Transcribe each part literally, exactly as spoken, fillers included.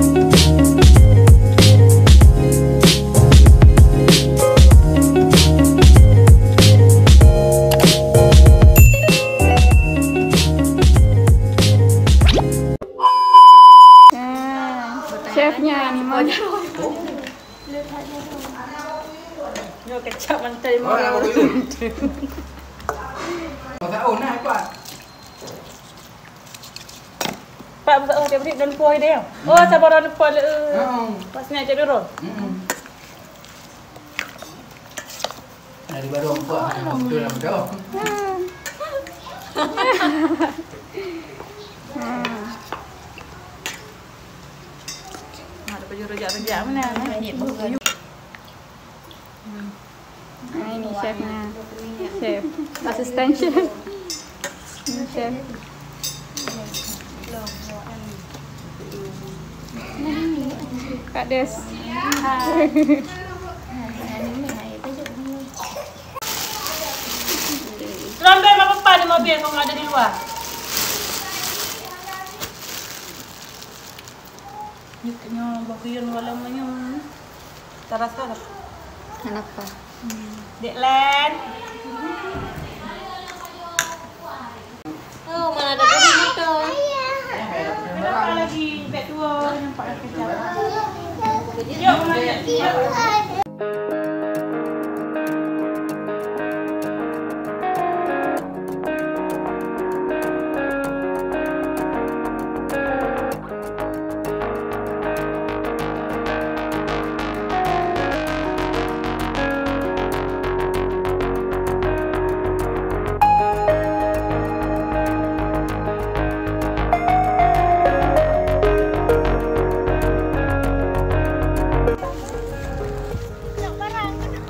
Ah, chefnya ni, Mam. Nyoe kecap mantai. Oh, mau. Nak apa dulu? Masa oh, nah, Pak. Pak, masa oh, dia beri daun kuah dia. Oh, sabar daun kuah le. Hmm. Pas ni aja dulu. Hmm. Dari baru empat, betul lah, betul. Hmm. Hmm. Ada baju rejak-rejak mana, eh? Hmm. Nah, ini chefnya. Chef. Asisten chef. Ini chef. Kak Des. Hai. Terlambat apa-apa di mobil, kalau ada di luar. Nyoe, nyoe, boh kuyun walong nyoe. Tarasa dah. Kenapa? Hmm. Dek Len. Oh, mana ada dua motor. Kenapa lagi? Bek dua, nampak dah kejap. Yuk, Mama, yuk.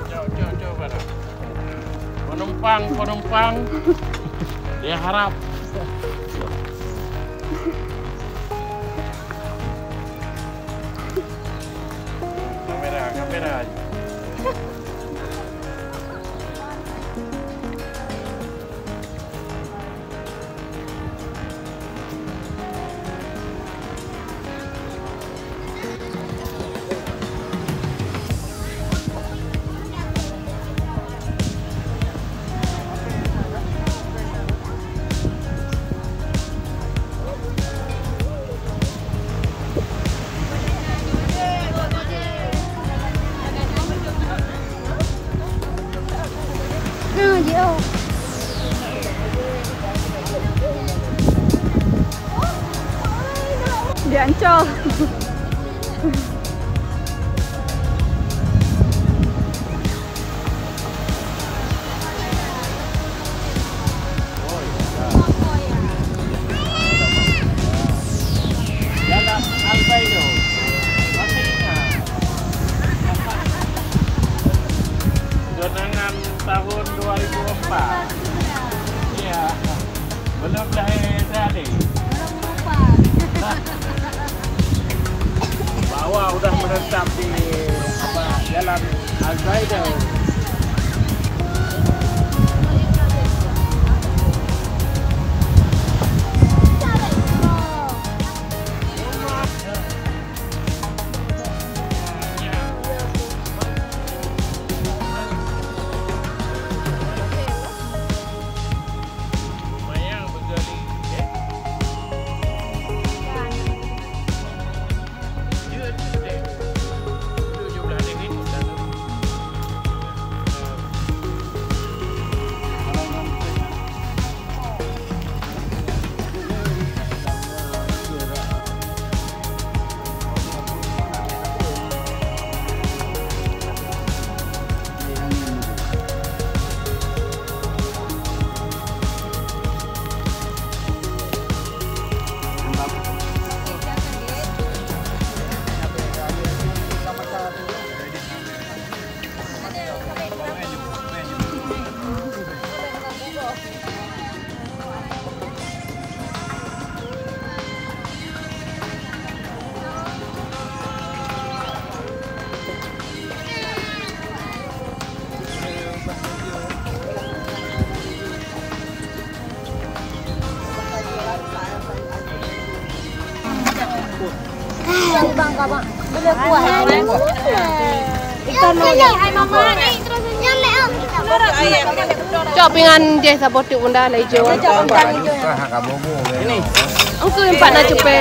Cok, cok, cok, barang. Penumpang, penumpang. Dia harap. Kamera, kamera. Nah, jioh. Di Ancol. Jalan Albaino. Masih ingat? Kenangan tahun dua ribu empat. Iya. Belum lahir tadi. Bahwa udah menetap di, apa, jalan Albaida. Lumayan bergali, eh. Ya, tu deh. Tujuh belas ringgit. Cok pingan jih saboh teuk bunda laju. Engkau empat na cupe.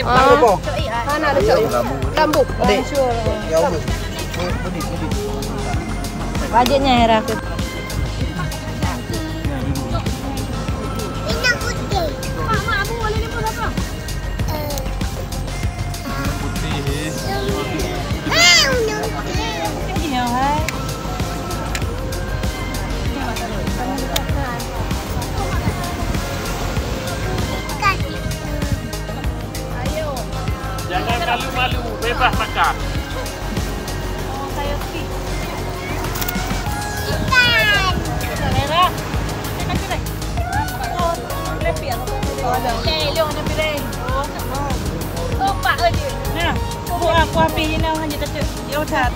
Ah. Anak ada cok. Rambut. Wajibnya era ke. Jangan malu-malu, bebas makan. Ikan. Merah. Nah, kuah, kuah pih inong hanya tetek. Jauh that.